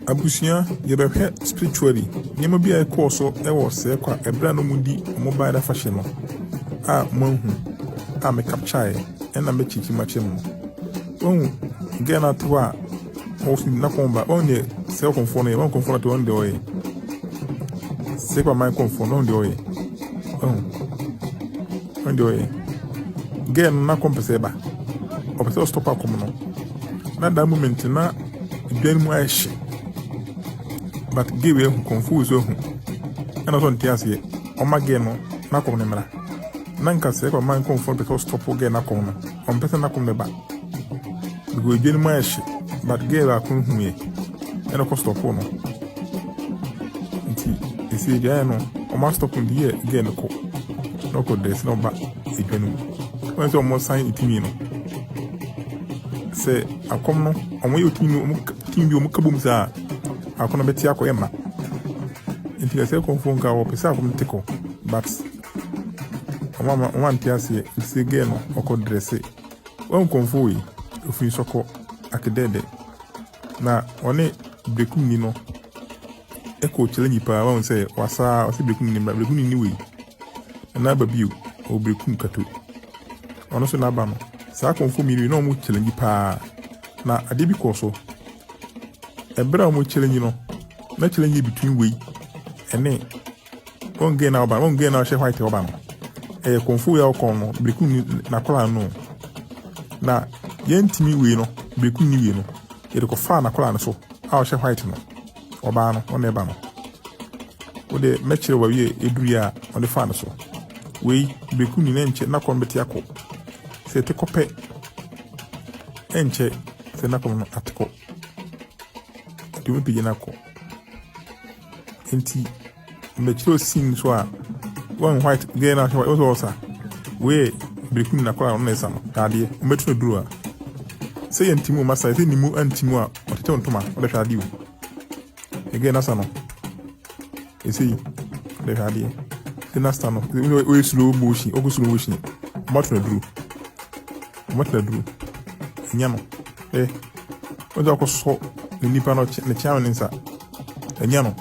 Abusua, yɛbɛhwɛ spiritually nneɛma bi a ɛkɔɔ so wɔ Sɛɛkwa ɛberɛ a na wɔdi wɔn baeɛ afahyɛ no a moahu a me capture ɛna mɛkyikyi mu akyerɛ mo no. Wahu girl no ate hɔ a ɔwɔ na kɔn ba wahu deɛ sɛ ɔkɔmfoɔ no yɛ wahu kɔmfoɔ no ate wahu deɛ ɔyɛ Sɛɛkwa man kɔmfoɔ no wahu deɛ ɔyɛ wahu wahu deɛ ɔyɛ girl no na kɔm pɛ sɛ ɛba ɔpɛ sɛ ɔstop akɔm no na that moment na dwa no mu ayɛ hye but girl wei ahu kɔmfoɔ wei so ahu ɛna ɔsɛ ɔnte aseɛ ɔma girl no n'akɔm no mmra na nka sɛ ɛkɔ man kɔmfoɔ no pɛ sɛ ɔstop girl n'akɔm no ɔmpɛ sɛ n'akɔm no ba because dwa no mu ayɛ hye but girl baako hu yɛ ɛna ɔkɔ stop no nti esi dwa no ɔmo astop no deɛ girl no kɔ na ɔkɔ dress na ɔba edwa no mu wɔn sɛ ɔmo san etimi no sɛ akɔm no ɔmo yɛ otimi no ɔmo timi bi ɔmo ka bom saa akɔm no bɛte akɔ ɛma nti ɛsɛ kɔmfoɔ nka wɔpɛ sɛ akɔm no te kɔ but ɔmo ama ɔmo ante aseɛ nti sɛ girl no ɔkɔ dress wɔn kɔmfoɔ yi ofiri sɔkɔ akedɛɛdɛ na ɔne berekumni no ɛkɔ challenge paa wɔn sɛ wasa ɔsɛ berekumni mmra berekumni ni wei ɛna aba bio ɔwɔ berekum kato ɔno nso n'aba no saa kɔmfoɔ mmienu yi na ɔmo challenge paa na adeɛ bi kɔɔ so ɛberɛ a ɔmo challenge no na challenge between wei ɛne wɔn girl na ɔba wɔn girl na ɔhyɛ white ɔba no ɛyɛ kɔmfoɔ yi a ɔkɔn no berekum ni n'akɔla no na yɛntumi wei no berekum ni wei no yɛde kɔfaa n'akɔla no so a ɔhyɛ white no ɔbaa no ɔna ɛba no wode mɛkyerɛ wɔ wie eduru yi a ɔde faa no so wei berekum ni na nkyɛ n'akɔn bɛte akɔ sɛ ɛte kɔ pɛ ɛnkyɛ sɛ n'akɔn no ate kɔ nti wɔn pagya no akɔ nti mɛkyerɛ scene so a wɔn white girl na ɔhyɛ white ɔsɛ ɔsa wei berekum na akɔla ɔno na ɛsa no adeɛ ɔmɛtu no duro a sɛ yɛ ntimu masa sɛ nimu antimu a ɔtete ntoma ɔde hwɛ adeɛ o girl nasa no ɛsɛ yi ɔde hwɛ adeɛ sɛ nasa no ɔyɛ slow motion ɔkɔ slow motion ɔmɔto no duro ɔmɔto no duro ɛnya no ɛ ɔde akɔsɔ ne nipa no ne kyɛn ne nsa ɛnya no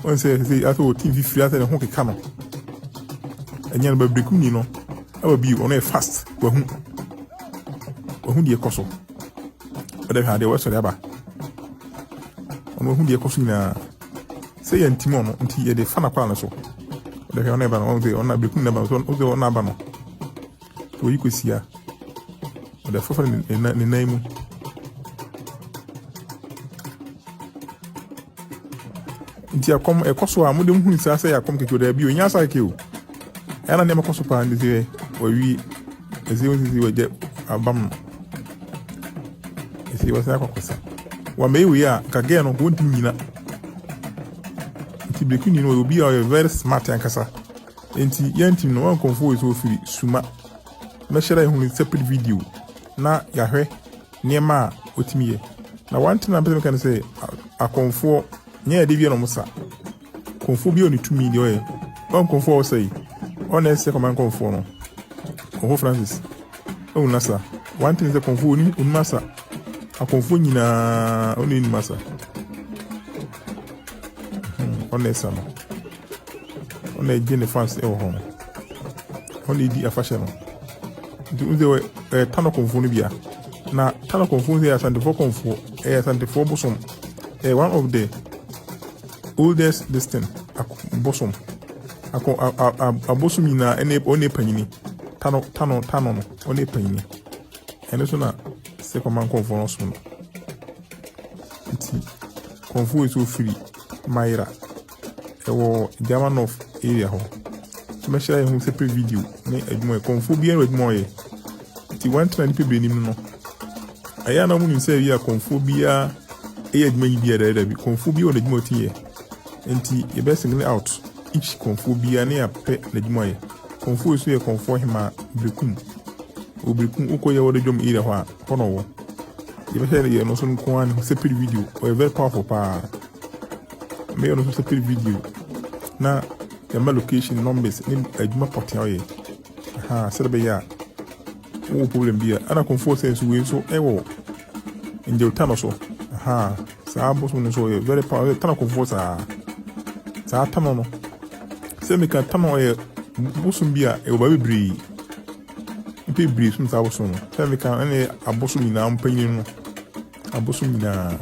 wɔn sɛ sɛ asɛ wɔ team fifiri asɛ ne ho keka no ɛnya no ba berekum ni no ɛwɔ bi ɔno yɛ fast wahu wahu deɛ ɛkɔ so ɔde hwɛ adeɛ wɔsɔre aba ɔno wahu deɛ ɛkɔ so nyinaa sɛ yɛ ntim ɔno nti yɛde fa n'akɔla no so ɔde hwɛ ɔno ɛba no ɔno sɛ ɔno berekum na ɛba no ɔno sɛ ɔno aba no oyi kɔsia ɔde fafa ne nan mu. Nti akɔm ɛkɔ so a mode muhunu saa sɛ yɛ akɔm kɛkɛ o daabi o ɛnyɛ asa kɛkɛ o ɛna nneɛma kɔ so paa nti sɛ wawie ɛsɛ wɔn sisi wɔgye abam no ɛsɛ wɔsɛ akɔkɔsa wɔamɛyɛ wei a nka gɛɛ no wɔntumi nyina nti bereku ni no ɔyɛ obi a ɔyɛ very smart ankasa nti yɛntimi no wɔn nkɔmfo wɔ sɛ ofiri suma mɛhyɛ dɛ ehunu separate video na yɛahwɛ nneɛma a otumi yɛ na one thing a mpɛ sɛ meka ne sɛ akɔmfoɔ nyɛ yɛde bi na ɔmo sa kɔmfoɔ bi a ɔne tumi deɛ ɔyɛ wɔn kɔmfoɔ a ɔsɛ yi ɔna ɛsɛ kɔman kɔmfoɔ no kɔmfoɔ Francis ɛwɔ nasa one thing sɛ kɔmfoɔ onim onim asa akɔmfoɔ nyinaa ɔna onim asa ɔna ɛsa no ɔna ɛgye ne fans ɛwɔ hɔ no ɔna ɛdi afahyɛ no nti n sɛ ɛyɛ tano kɔmfoɔ no bia na tano kɔmfoɔ no yɛ asantefoɔ kɔmfoɔ ɛyɛ asantefoɔ bosom ɛyɛ one of the oldest this thing bosom akɔ abosom nyinaa ɛne ɔne panyini tano tano tano no ɔne panyini ɛno so na sɛ kɔma nkɔmfoɔ no som no nti kɔmfoɔ yi so ofiri Mayera ɛwɔ Jama North area hɔ nti mɛhyɛ yɛn ho separate video ne adwuma yɛ kɔmfoɔ biara wɔ adwuma ɔyɛ nti wɔn tena nipa bebree nim no ɛyɛ a na wɔn nim sɛ ɛyɛ kɔmfoɔ biara ɛyɛ adwuma yi biara daabi kɔmfoɔ biara wɔ n'adwuma ɔti yɛ nti yɛbɛ single out each kɔmfoɔ biara ne yɛapɛ n'adwuma yɛ kɔmfoɔ yi so yɛ kɔmfoɔ hema berekum oberekum wokɔ yɛ wɔde dwom area hɔ a hɔ na ɔwɔ yɛbɛhyɛ yɛ no nso nko ara ne ho separate video ɔyɛ very powerful paa mɛyɛ no nso separate video na yɛma location numbers ne adwuma pɔtee a ɔyɛ aha sɛdeɛ bɛyɛ a wowɔ problem bi a ɛna kɔmfoɔ sɛ nso wei nso ɛwɔ ngyewta no so aha. Saa bosom no nso ɔyɛ very powerful. Ɔyɛ tano kɔnfoɔ saa. Saa tano no, sɛ meka tano ɔyɛ bosom bi a ɛwɔ baabi bebree. Nnipa bebree som saa bosom no. Sɛ meka ɛne abosom nyinaa mpanyin no. Abosom nyinaa.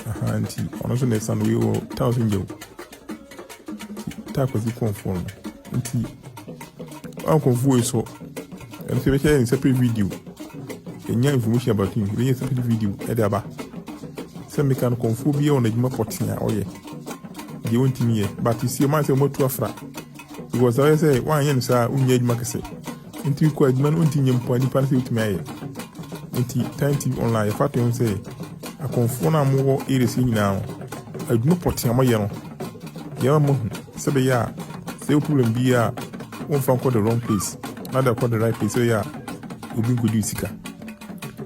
Aha nti ɔno nso na ɛsa no wei wɔ tano so ngyaw. Nti taa kwasi kɔnfoɔ no. Nti ankɔnfoɔ yi so ɛno sɛ yɛbɛhyɛ ne separate video. Yɛnya information about him. Yɛbɛnya separate video ɛde aba. Sɛ meka no kɔnfoɔ bi wɔ n'adwuma pɔtee a ɔyɛ. Deɛ ɔntumi yɛ. But you see ɔman sɛ ɔmatu afra. Because ɔyɛ sɛ woanyɛ no saa a wonnya adwuma kɛse. Nti kɔ adwuma no wontumi nyɛ mpo a nipa no sɛ wotumi ayɛ. Nti Time TV Online yɛfa to ho sɛ akɔnfoɔ no a mowɔ areas yi nyinaa no adwuma pɔtee a moyɛ no yɛma moahu sɛ bɛyɛ a sɛ ɛwɔ problem bi a womfa nkɔ the wrong place na de akɔ the right place sɛ bɛyɛ a obi nkɔdi wo sika.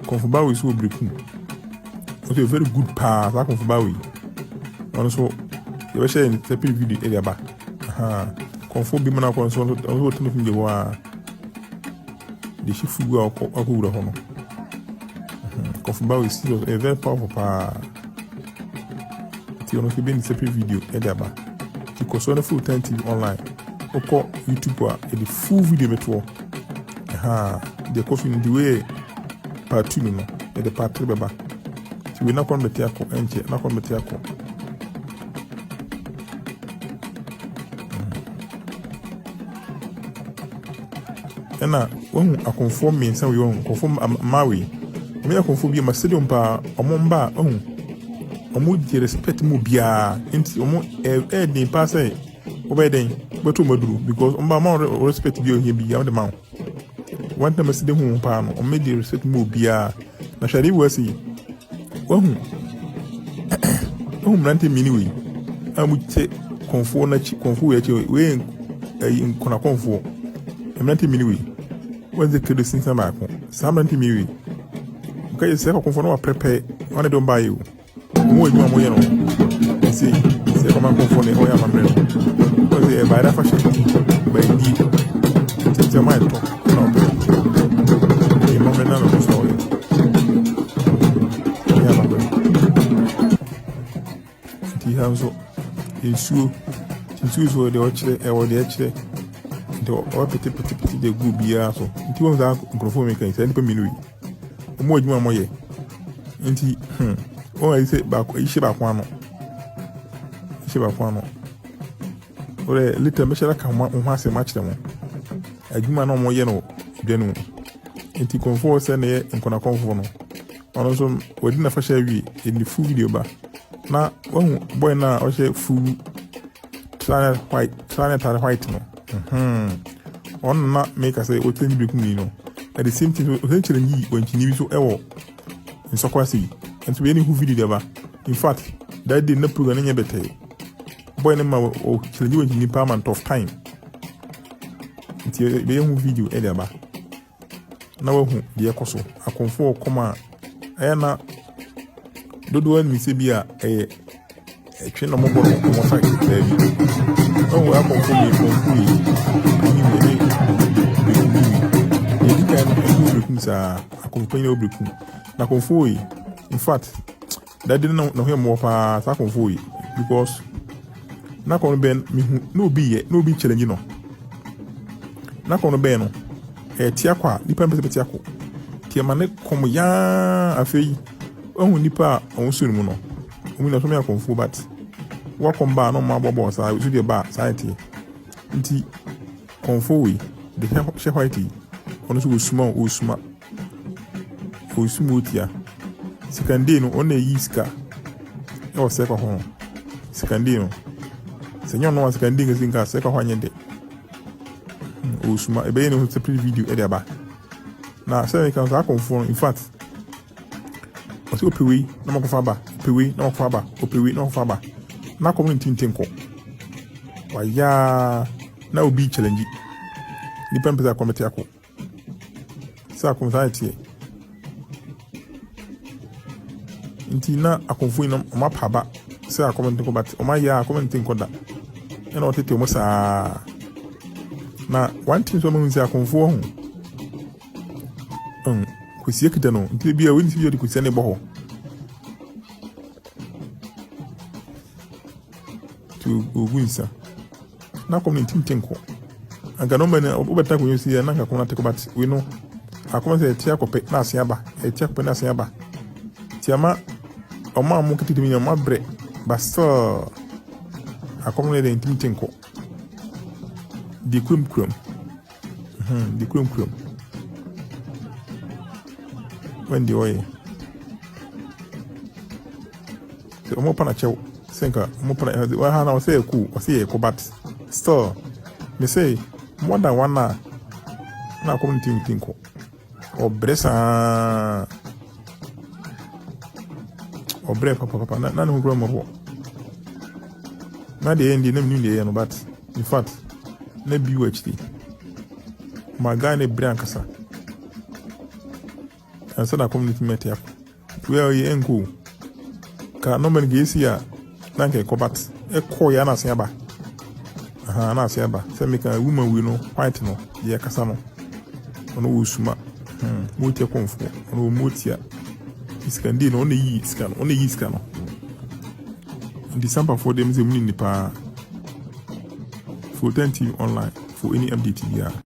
Kɔnfo baa wei so wɔ Berekum. Ɔso yɛ very good paa saa kɔnfo baa wei. Ɔno nso yɛbɛhyɛ yɛn separate video de aba. Aha. Kɔnfo bi mu na akɔ nso ɔno nso wɔtumi fim gye hɔ a de hyɛ fugu a ɔkɔ akɔwura hɔ no. Kɔnfo baa wei serious ɛyɛ very powerful paa. Nti ɔno nso yɛbɛyɛ ne separate video de aba. Nti kɔ so na follow Time TV Online. Wokɔ YouTube a yɛde full video bɛto hɔ. Aha. Deɛ ɛkɔ so no nti wei yɛ part 2 no no yɛde part 3 bɛba. Nti wei nakɔ no bɛte akɔ ɛnkyɛ nakɔ no bɛte akɔ. Ɛna wahu akɔmfoɔ mmiɛnsa wei wahu akɔmfoɔ mmaa wei. Wɔn yɛ akɔmfoɔ bi ma stadium paa wɔn mba a wahu wɔn gye respect mu biara nti wɔn ɛyɛ den paa sɛ wɔbɛyɛ dɛn wɔbɛto wɔn aduro because wɔn ba wɔn ma respect bi a ohia bi wɔn de ma wo. Wɔn tam asi de hu wɔn paa no wɔn gye respect mu obiara na hwɛ adeɛ wɔ ase yi wahu wahu mmerante mmienu wei a wɔte kɔnfoɔ n'akyi kɔnfoɔ wei akyi wei yɛ ɛyi nkona kɔnfoɔ mmerante mmienu wei wɔn dze kredo sinsan baako saa mmerante mmienu wei nka yɛ sɛ kɔnfoɔ no waprɛpɛ wɔn de wɔn baayɛ o. Wɔn wɔ adwuma a wɔyɛ no sei sɛ ɛkɔma nkurɔfoɔ na ɛhɔ yɛ amammerɛ no wɔn sɛ ɛbaeɛ afahyɛ baadie tete ɔma ɛtɔ na ɔpɛ ɛyɛ amammerɛ na ɔpɛ sɛ ɔyɛ ɛyɛ amammerɛ nti ha nso nsuo nsuo so deɛ ɔkyerɛ ɛwɔ deɛ ɛkyerɛ nti ɔbɛpete pete pete deɛ gu obiara so nti wɔn saa nkurɔfoɔ mi kan sɛ nipa mmienu yi. Wɔn wɔ adwuma a wɔyɛ. Nti, hmm, wɔn ayi sɛ baako, ayi hyɛ baako ano. Hyɛ baako ano. Wɔrɛ later mɛhyɛ aka ho ho asɛm akyerɛ mo. Adwuma na wɔyɛ no dwa no mu. Nti kɔnfoɔ sɛ na yɛ nkɔnakɔnfoɔ no. Ɔno nso wɔadi n'afahyɛ awie, yɛde ne full video ba. Na wahu boy no a ɔhyɛ full trane white, trane atare white no. Hmm. Ɔno na meka sɛ ɔtɛ ne bekum ni no. At the same time, ɔsɛ kyerɛ yi wankyini bi so ɛwɔ nsɔkwa ase yi. Nso bɛyɛ ne ho video de aba. In fact, that day na program no nyɛ bɛtɛɛ. Boy no ma ɔkyerɛ yi wankyini paa man tough time. Nti bɛyɛ ho video de aba. Na wahu deɛ ɛkɔ so. Akomfo ɔkɔm a ɛyɛ na dodoɔ anim sɛ bi a ɛyɛ Ɛtwe na wɔbɔ no wɔn sa baabi. Ɔwɔ akɔmfo bi kɔmfo yi panyin bi ɛne bekum bi wi. Deɛ edi kan no ɛne bekum saa akɔmfo panyin ɛwɔ bekum. Na akɔmfo yi in fact dade no na ho yɛ mmoɔ paa saa akɔmfo yi because na akɔm no bɛn mehu na obi yɛ na obi challenge no. Na akɔm no bɛn no ɛyɛ tia kɔ a nipa mpɛ sɛ bɛtia kɔ. Tia ma ne kɔm yaa afei wahu nipa a wɔn so no mu no. Wɔn nyinaa so wɔyɛ akɔmfoɔ but wakɔm baa na wɔn abɔbɔ saa so deɛ baa saa ɛteɛ nti kɔmfoɔ wei de hyɛ hyɛ white yi ɔno nso wɔsuma wɔsuma wɔsuma otia sikandee no ɔno na ɛyi sika ɛwɔ sɛkwa ho sikandee no sɛ nyɛ ɔno a sikandee nkasi nka sɛkwa ho anyɛ dɛ wɔsuma ɛbɛyɛ ne ho separate video ɛde aba na sɛ meka saa akɔmfoɔ no in fact Ɔsɛ ɔpɛ wei na makɔfa aba, ɔpɛ wei na makɔfa aba, ɔpɛ wei na makɔfa aba. Na akɔm no ntinti nkɔ. Wayaa na obi challenge. Nipa mpɛ sɛ akɔm te akɔ. Sɛ akɔm saa ɛteɛ. Nti na akɔmfo yi no ɔmo apa aba sɛ akɔm nte nkɔ but ɔmo ayɛ a akɔm nte nkɔ da. Ɛna ɔtete ɔmo saa. Na one thing nso ɔmo hu sɛ akɔmfoɔ ho. Kwasia kita no nti bia wei nti bia de kwasia ne bɔ hɔ. Ogu nsa na akɔm no ntim te nkɔ. Anka nɔmba no wobɛtena akonnwa si yɛ na anka akɔm no ate kɔ, but wei no akɔm sɛ ɛte akɔpɛ na ase aba, ɛte akɔpɛ na ase aba. Nti ama ɔmo a ɔmo ketete mu nyɛ ɔmo abrɛ, but still akɔm no yɛ dɛ ntim te nkɔ. Deɛ kuram kuram deɛ kuram kuram wɔn deɛ ɔyɛ sɛ ɔmo pa na kyɛw sɛ nka ɔmo pa na wɔn ha na ɔsɛ yɛ cool, ɔsɛ yɛ kɔ, but still me say more than one hour na akɔm no tim tim kɔ. Ɔbrɛ saa, ɔbrɛ papapapa na ne ho kura mmɔbɔ na deɛ ɛyɛ deɛ na menim deɛ ɛyɛ no, but in fact na bi wɔ akyiri ma guy ne brɛ ankasa ansa na akɔm no tumi ɛte akɔ. Wei a ɔyɛ ɛnkɔ o, ka nɔmba no ka esi a na nka ɛkɔ, but ɛkɔ yɛ ana ase aba aha na ase aba. Sɛ meka woman wei no white no deɛ ɛkasa no, ɔno wɔ suma motia kɔnfoɔ, ɔno wɔ motia sika ndie no, ɔno yi sika no, ɔno yi sika no. Nti sampafoɔ deɛ sɛ mu ni paa. Full 10 TV online for any update biara.